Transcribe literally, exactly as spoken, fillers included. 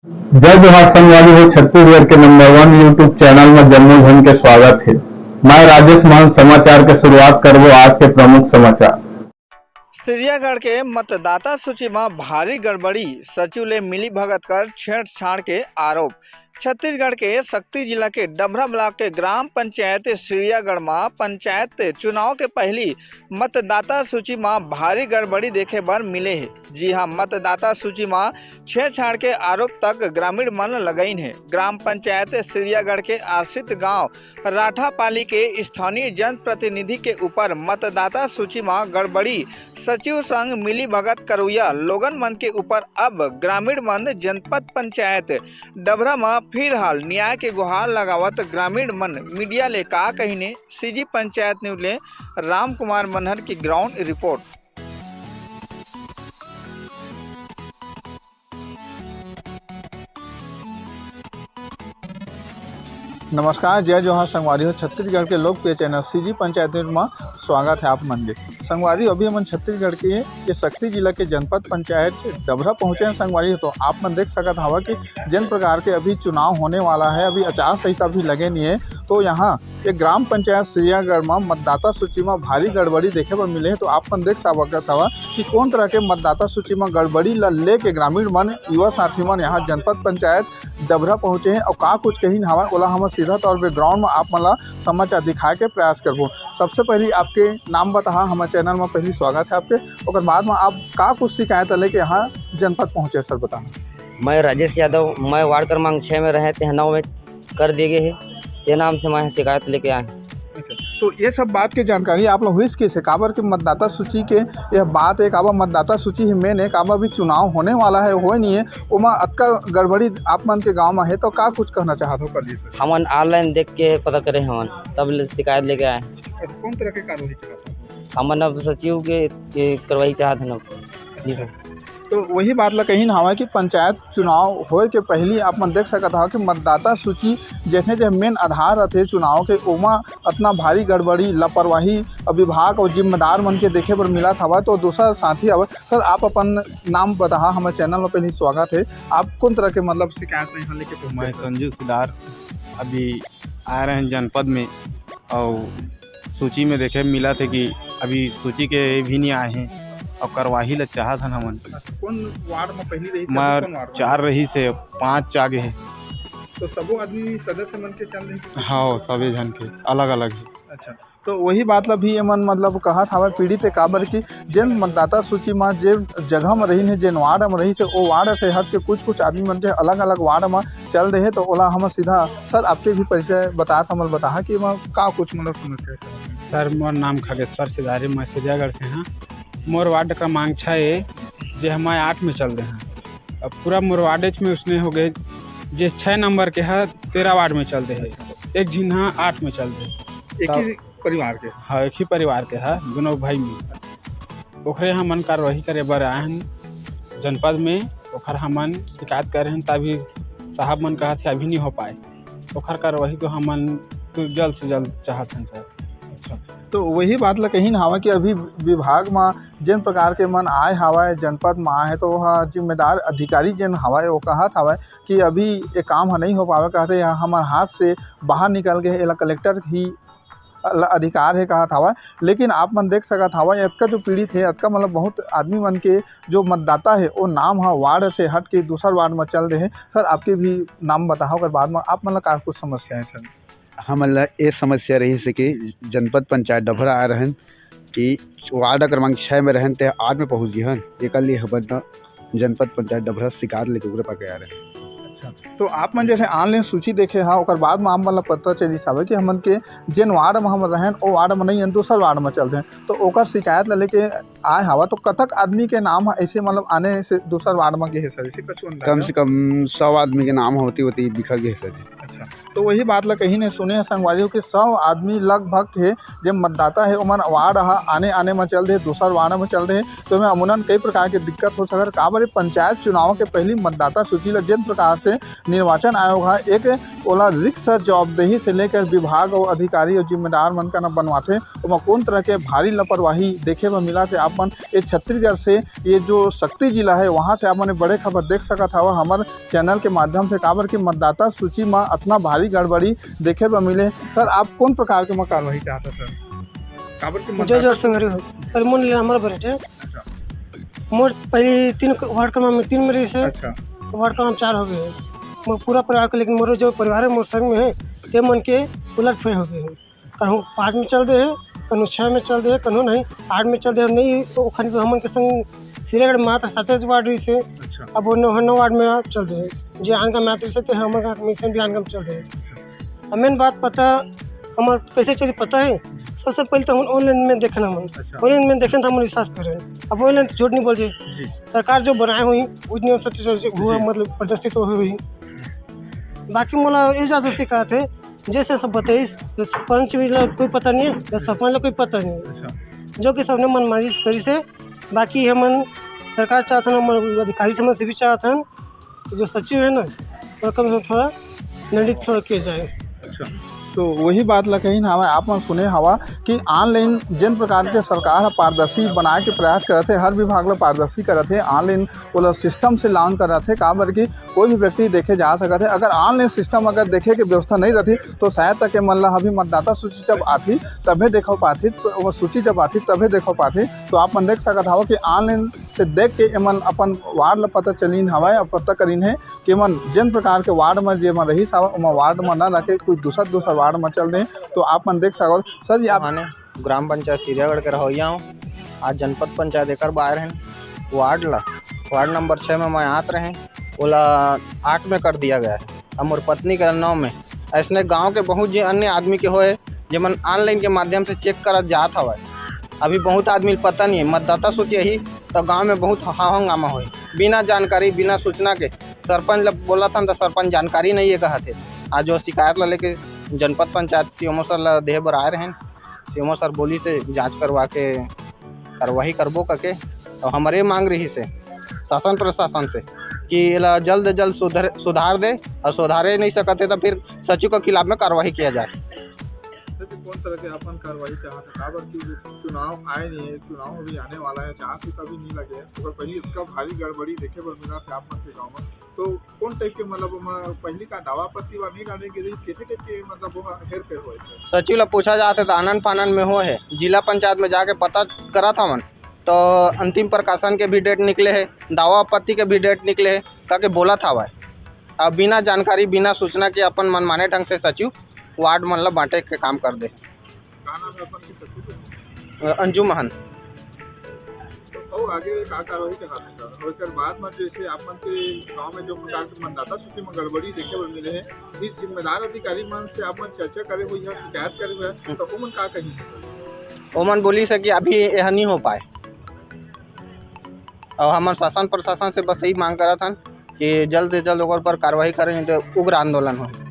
जय जोहार संगवारी हो, छत्तीसगढ़ के नंबर वन YouTube चैनल में जम्मो झन के स्वागत हे। मैं राजेश महंत समाचार के शुरुआत करबो आज के प्रमुख समाचार। सिरियागढ़ के मतदाता सूची म भारी गड़बड़ी, सचिव ले मिली भगत कर छेड़छाड़ के आरोप। छत्तीसगढ़ के सक्ती जिला के डभरा ब्लॉक के ग्राम पंचायत सिरियागढ़ म पंचायत चुनाव के पहली मतदाता सूची म भारी गड़बड़ी देखे बर मिले हे। जी हां, मतदाता सूची म छेड़छाड़ के आरोप तक ग्रामीण मन लगाइन हे। ग्राम पंचायत सिरियागढ़ के आश्रित गांव राठापाली के स्थानीय जनप्रतिनिधि के ऊपर मतदाता सूची म गड़बड़ी, सचिव संग मिलीभगत करोइया लोगन मन के ऊपर अब ग्रामीण मन जनपद पंचायत डभरा म फिलहाल न्याय के गुहार लगावत ग्रामीण मन मीडिया ले का कहिने, सीजी पंचायत न्यूज ले राम कुमार मनहर की ग्राउंड रिपोर्ट। नमस्कार, जय जोहार संगवारी हो। छत्तीसगढ़ के लोकप्रिय चैनल सीजी पंचायत न्यूज म स्वागत है आप मन के। संगवारी, अभी हमन छत्तीसगढ़ के ये सक्ती जिला के जनपद पंचायत डभरा पहुंचे हैं संगवारी हो। तो आप मन देख सकत हवा कि जिन प्रकार के अभी चुनाव होने वाला है, अभी आचार संहिता भी लगे नहीं है, तो यहाँ ये ग्राम पंचायत सिरियागढ़ म मतदाता सूची म भारी गड़बड़ी देखे बर मिले हे। तो आप मन देख सकत हवा कि कौन तरह के मतदाता सूची म गड़बड़ी ल लेके ग्रामीण मन, युवा साथी मन यहाँ जनपद पंचायत डभरा पहुंचे हैं और का कुछ कहिन हवय, ओला हमन सीधा तौर पे ग्राउंड म आप मन ला समाचार दिखाए के प्रयास करबो। सबसे पहली आपके नाम बताहा, हमर चैनल म पहली स्वागत है आपके। ओकर बाद म आप का कुछ शिकायत लेके यहाँ जनपद पहुंचे, सर बताहा। मैं राजेश यादव, मैं वार्ड क्रमांक छः में रहे, तेह नौ में कर दिए गए है, ते नाम से मैं शिकायत लेके आए हूँ। अच्छा, तो ये सब बात के जानकारी आप लोग हुई किसे, काबर के मतदाता सूची के यह बात है, काबर मतदाता सूची ही मेन है, काबर भी चुनाव होने वाला है, होए नहीं है, ओमा अतका गड़बड़ी आप मन के गांव में है, तो का कुछ कहना चाहत हो, कर दीजिए सर। हमन ऑनलाइन देख के पता करे हमन, तब ले शिकायत लेके आए। अच्छा, कौन तरह के कार्रवाई चाहत हो? हमन अब सचिव के, के कार्रवाई चाहत हन अब। जी सर। तो वही बात ला कहिन हवय कि पंचायत चुनाव होए के पहली आप मन देख सकत हव कि मतदाता सूची जैसे जे मेन आधार रथे चुनाव के, ओमा अतना भारी गड़बड़ी, लापरवाही विभाग और जिम्मेदार मन के देखे बर मिलत हवय। तो दूसरा साथी हवय, सर आप अपन नाम बताहा, हमर चैनल में पहली स्वागत है। आप कौन तरह के मतलब शिकायत यहाँ लेके पहुंचे मैं सर? संजू सिदार, अभी आए रहेन जनपद में और सूची में देखे मिलत हे कि अभी सूची के भी नहीं आए हैं और करवाही ला चाहत हन हमन। अच्छा, कौन वार्ड में पहली रही से, मैं कौन वार्ड में? चार रही से पाँच आगे है। तो सबो आदमी सदस्य मन के चल रही थी? हाँ, सबे झन के अलग अलग है। अच्छा, तो वही बात ला भी एमन मतलब कहत हवय पीड़ित है, काबर कि जेन मतदाता सूची म जे जगह म रहिन हे, जेन वार्ड म रहिस हे, ओ वार्ड से हट के कुछ-कुछ आदमी मन के अलग-अलग वार्ड म चल दे हे। तो ओला हमन सीधा, सर, आपके भी परिचय बतात हमन बताहा कि एमा का कुछ मतलब समस्या हे? सर, मोर नाम खगेश्वर सिधारी, मैं सिरियागढ़ से हाँ। मोर वार्ड क्रमांक छः ए, जे हम आठ में चल दे हैं। अब पूरा मोर वार्डेज में उसने हो गए, जे छः नंबर के है, तेरह वार्ड में चल दे है, एक झिन हा आठ में चल दे। एक ही तब परिवार के? हाँ, एक ही परिवार के है, दोनों भाई में। ओखरे हमन कार्रवाई करे बर आए हन जनपद में, ओखर हमन शिकायत करे हन, तभी साहब मन कहत हे अभी नहीं हो पाए। ओखर कार्रवाई तो हमन तो जल्द से जल्द चाहत हन सर। अच्छा, तो वही बात ला कहिन हवा कि अभी विभाग म जेन प्रकार के मन आए हवय, जनपद म आए हे, तो ओह जिम्मेदार अधिकारी जेन हवय, वो कहत हवय कि अभी ये काम ह नहीं हो पावे, कहते ह हमर हाथ से बाहर निकल गए, एला कलेक्टर ही ल-, अधिकार हे कहत हवय। लेकिन आप मन देख सकत हवय, अतका जो पीड़ित हे, अतका मतलब बहुत आदमी मन के जो मतदाता हे, वो नाम ह वार्ड से हट के दूसर वार्ड म चल दे हे। सर, आपके भी नाम बताहा, ओकर बाद म आप मन ला का कुछ समस्या हे सर? हमन ला ए समस्या रहिस हे कि जनपद पंचायत डभरा आए रहन कि वार्ड क्रमांक छः में रहन, ते आठ में पहुँच गे हन। एकर लिए हमन न जनपद पंचायत डभरा शिकायत लेके ओकरे पाके आए रहन। अच्छा, तो आप मन जैसे ऑनलाइन सूची देखे हा, ओकर बाद म आप मन ला पता चलिस हवे कि हमन के जेन वार्ड म हम रहन, ओ वार्ड म नहीं हन, दूसर वार्ड म चल देन, तो ओकर शिकायत ला लेके आए हवा, तो कतक आदमी के नाम ह ऐसे मतलब आने से दूसर वार्ड म गे हे सर, इसे कुछ अंदाजा? कम से कम सौ आदमी के नाम ह ओती ओती बिखर गे हे सर जी। तो वही बात ला कहीं ने सुने हे संगवारी हो कि सौ आदमी लगभग हे, जे मतदाता हे, ओमन वार्ड ह आने आने म चल दे, दूसर वार्ड म चल दे, तो एमे अमुनन कई प्रकार के दिक्कत हो सकत हे। काबर ये पंचायत चुनाव के पहली मतदाता सूची ला जेन प्रकार से निर्वाचन आयोग ह एक ओला रिक्त जवाबदेही से लेकर विभाग अउ अधिकारी अउ जिम्मेदार मन कना बनवाथे, ओमा कौन तरह के भारी लापरवाही देखे बर मिला से आप मन ये छत्तीसगढ़ से ये जो सक्ती जिला है, वहाँ से आप मन बड़े खबर देख सकत हवा हमर चैनल के माध्यम से, काबर कि मतदाता सूची म अतना भारी गड़बड़ी देखे बर मिले। सर, आप कौन प्रकार के म कार्रवाई चाहता सर? काबर कि जय मतदाता जोहार संगवारी हो। सर, मोर नाम राम बरेठ हे। अच्छा। मोर पहली तीन क-, वार्ड क्रमांक तीन में रहिस हे। अच्छा। वार्ड क्रमांक चार हो गए हे। मोर पूरा परिवार के, लेकिन मोर जो परिवार है, मोर संग में है, ते मन के उलट फेर हो गए हे। कहूँ पाँच में चल दे हे, कहूँ छः में चल दे हे, कहूँ नहीं, आठ में चल दे हे। नहीं, तो ओखन तो हमन के संग सिरेगढ़ मात्र सत्ताईस वार्ड रहिस हे। अच्छा। अब वो नौ, नौ वार्ड में आप चल दे हे। जे आन का मात्र से ते हमन का हमेशा भी आन का चल दे हे। अच्छा। अब मेन बात पता, हमर कैसे चीज पता है, सबसे पहले तो हम ऑनलाइन में देखे ना मन। अच्छा। ऑनलाइन में देखे तो हम विश्वास करें। अब ऑनलाइन तो झूठ नहीं बोल जी। जी। सरकार जो बनाए हुई, उस नियम से तो हुआ, जी। मतलब प्रदर्शित हुई। बाकी मोला ये ज्यादा शिकायत है, जैसे सब बताइस, तो सरपंच भी ला कोई पता नहीं है, तो सरपंच ला कोई पता नहीं है। अच्छा। जो कि सबने मनमानी से करिस हे। बाकी हमन सरकार चाहत हन, हमन अधिकारी समन से भी चाहत हन, जो सचिव है ना, वो कम से कम थोड़ा निर्णय थोड़ा किया जाए। अच्छा, तो वही बात ला कही ना हवा, आप मन सुने हवा कि ऑनलाइन जिन प्रकार के सरकार ह पारदर्शी बनाए के प्रयास करत हे, हर विभाग ला पारदर्शी करत हे, ऑनलाइन ओला सिस्टम से लॉन्च करत हे, काबर कि कोई भी व्यक्ति देखे जा सकत हे। अगर ऑनलाइन सिस्टम अगर देखे के व्यवस्था नहीं रहती, तो शायद तक ये मन ला अभी मतदाता सूची जब आती, तभे देखो पाती, वो सूची जब आती, तभे देखो पाती। तो आप मन देख सकत हवा कि ऑनलाइन से देख के एमन अपन वार्ड ला पता चलीन हवय, पता करीन हे कि एमन जेन प्रकार के वार्ड म जेमन रहिस हवय, ओमा वार्ड म न रखे कोई दूसर, दूसर वार्ड म चल दे। तो आप मन देख सकत हो। सर जी, आप माने ग्राम पंचायत सिरियागढ़ के रहवइया हूँ। आज जनपद पंचायत एकर बाहर हैं, वार्ड ला, वार्ड नंबर छः में मैं आत रहे, ओला आठ में कर दिया गया है। अब मोर पत्नी के नाम में, ऐसने गांव के बहुत जे अन्य आदमी के होए, जेमन ऑनलाइन के माध्यम से चेक करत जात हवय। अभी बहुत आदमी ल पता नहीं है, मतदाता सूची आही तो गांव में बहुत हा-, हंगामा होए। बिना जानकारी, बिना सूचना के सरपंच ल बोलत हन तो सरपंच जानकारी नहीं है कहत हे। आज वो शिकायत ला लेके जनपद पंचायत सीएमओ सर ला देहे बर आए रहेन। सीएमओ सर बोलिस हे जांच करवा के कार्रवाई करबो कके। तो हमर ये मांग रहिस हे शासन प्रशासन से कि एला जल्द से जल्द सुधर, सुधार दे, और सुधारे नहीं सकत हे तो फिर सचिव के खिलाफ में कार्रवाई किया जाए। सर जी, कौन तरह के अपन कार्रवाई चाहत हे? काबर कि चुनाव आए नहीं है, चुनाव अभी आने वाला है, चांस भी कभी नहीं लगे है, ओकर पहले इतना भारी गड़बड़ी देखे बर मिला थे आप मन के गाँव में, तो कौन टाइप के, मतलब, ओमा पहली का दावा आपत्ति वा नहीं डाले गे रही, कैसे टाइप के, मतलब, ओमा हेरफेर होए थे? सचिव ला पूछा जात हे तो आनन फानन में होए हे, जिला पंचायत में जाके पता करत हवन तो अंतिम प्रकाशन के भी डेट निकले हे, दावा आपत्ति के भी डेट निकले हे, काके बोलत हवय। अब बिना जानकारी, बिना सूचना के अपन मनमाने ढंग से सचिव वार्ड मन ला बांटे के काम कर दे। का नाम है अपन के सचिव के? अ, अंजू महंत। अउ आगे का कार्रवाई के हाथ में? और एकर बाद में जैसे आप मन के गांव में जो प्रकार के मतदाता सूची में गड़बड़ी देखे बर मिले हैं, इस जिम्मेदार अधिकारी मन से आप मन चर्चा करे हुए हैं, शिकायत करे हुए हैं, तो ओमन का कही? ओमन बोलिस हे कि अभी यह नहीं हो पाए, और हमन शासन प्रशासन से बस यही मांग करत हन कि जल्द से जल्द ओकर पर कार्रवाई करें, नहीं तो उग्र आंदोलन होही।